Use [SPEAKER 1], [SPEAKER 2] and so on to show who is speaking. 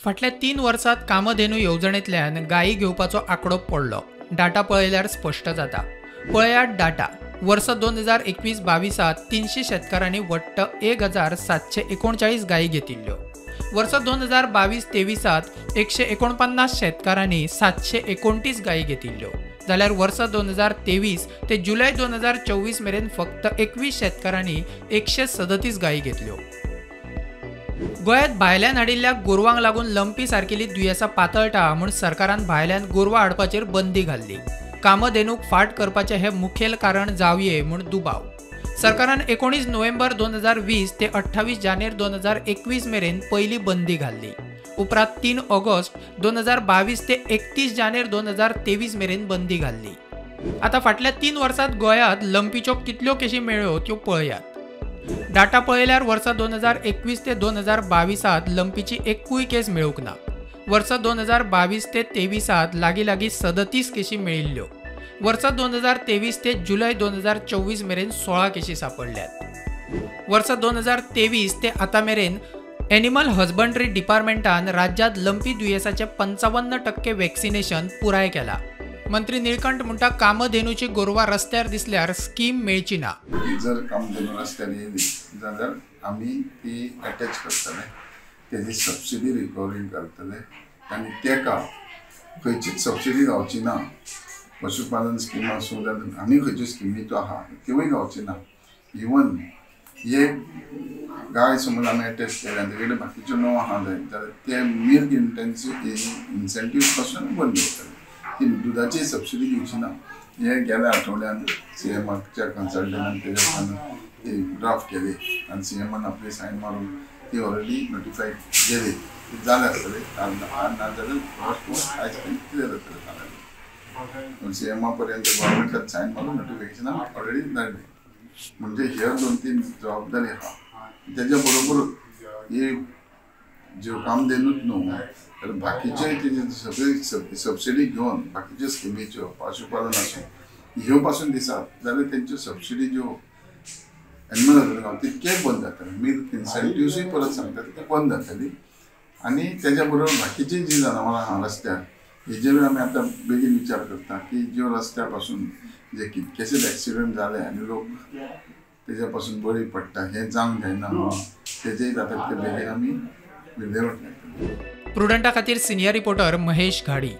[SPEAKER 1] फाटल्या 3 वर्सात कामधेनू येवजणेंतल्यान गायी घेवपाचो आंकडो पडलो. डाटा पळयल्यार स्पश्ट जाता. पळयात डाटा. वर्स 2021-22 300 शेतकारांनी वट्ट 1739 गायी घेतिल्ल्यो. वर्स 2022-23 149 शेतकारांनी 729 गायी घेतिल्ल्यो. जाल्यार वर्स 2023 ते जुलय 2024 मेरेन फक्त 21 शेतकारांनी 137 गायी घेतल्यो. गोंयांत भायल्यान हाडिल्ल्या गोरवांक लागून लंपी सारकेली दुयेंसां पातळटा म्हूण सरकारान भायल्यान गोरवां हाडपाचेर बंदी घाल्ली. कामधेनूक फाट करपाचें हें मुखेल कारण जावये म्हूण दुबाव. सरकारान 19 नोव्हेंबर 2020 ते 28 जानेर 2021 मेरेन पयली बंदी घाल्ली. उपरांत 3 ऑगस्ट 2022 ते 31 जानेर 2023 मेरेन बंदी घाल्ली. आतां फाटल्या 3 वर्सांत गोंयांत लंपीच्यो कितल्यो केशी मेळ्ळ्यो त्यो पळयात. डाटा पळयल्यार वर्सा 2021 ते 2022 लंपीची एकूय केस मेळूंक ना. वर्स 2022 ते 23 लागीं लागीं 37 केशी मेळिल्ल्यो. वर्स 2023 ते जुलय 2024 मेरेन 16 केशी सापडल्यात. वर्स 2023 ते आतां मेरेन एनिमल हजबंड्री डिपार्टमेंटान राज्यांत लंपी दुयेंसाचें 55% वॅक्सिनेशन पुराय केलां. मंत्री निळकंठ म्हणटा कामधेनूची गोरवां रस्त्यार दिसल्यार स्कीम मेळची ना.
[SPEAKER 2] जर कामधेनू रस्त्यार येयली जाल्यार आमी ती अटॅच करतले, तेजी सबसिडी रिकवरींग करतले आनी तेका खंयचीच सबसिडी गावची ना. पशुपालन स्कीम आसूं जाल्यार आनी खंयच्यो स्किमी त्यो आहा त्योय गावची ना. इवन एक गाय समज आमी अटॅच केल्या आनी तेजे कडेन बाकीच्यो 9 आहा जायत जाल्यार ते मिल्क इन्सेंटीव पासून बंद जातले. ती दुदाची सबसिडी दिवची ना. हे गेल्या आठवड्यान सीएमाच्या कन्सल्टंटान तेज्या ती ड्राफ्ट केली आनी सीएमान आपली सायन मारून ती ऑलरेडी नोटिफाय केली. ती जालें आसतलें नाजाल्यार फर्स्ट आयज क्लियर जातलें. पूण सीएमा पर्यंत गव्हर्मेंटान सायन मारून नोटिफिकेशन ऑलरेडी धाडलें. म्हणजे ह्यो 2-3 जबाबदारी आहा. तेज्या बरोबर ही ज्यो कामधेनूच न्हू तर बाकीचे तेजे सगळे सबसिडी घेवन बाकीच्यो स्किमीच्यो पशुपालन आसूं ह्यो पासून दिसात जाल्यार तेंच्यो सबसिडी ज्यो एनिमल हजबंड्री तितकेय बंद जातले. मिल्क इन्सेंटिव्सूय परत सांगता ते बंद जातली. आनी तेज्या बरोबर बाकीची जी जनावरां आहा रस्त्यार हेजेरूय आमी आतां बेगीन विचार करता की ज्यो रस्त्या पासून जे कितकेशेच एक्सिडंट जाले आनी लोक तेज्या पासून बळी पडटा हें जावंक जायना म्हणून तेजेय जाता तितके बेगीन आमी विल्हेवाट लायतले.
[SPEAKER 1] प्रुडंटा खातीर सिनियर रिपोर्टर महेश घाडी.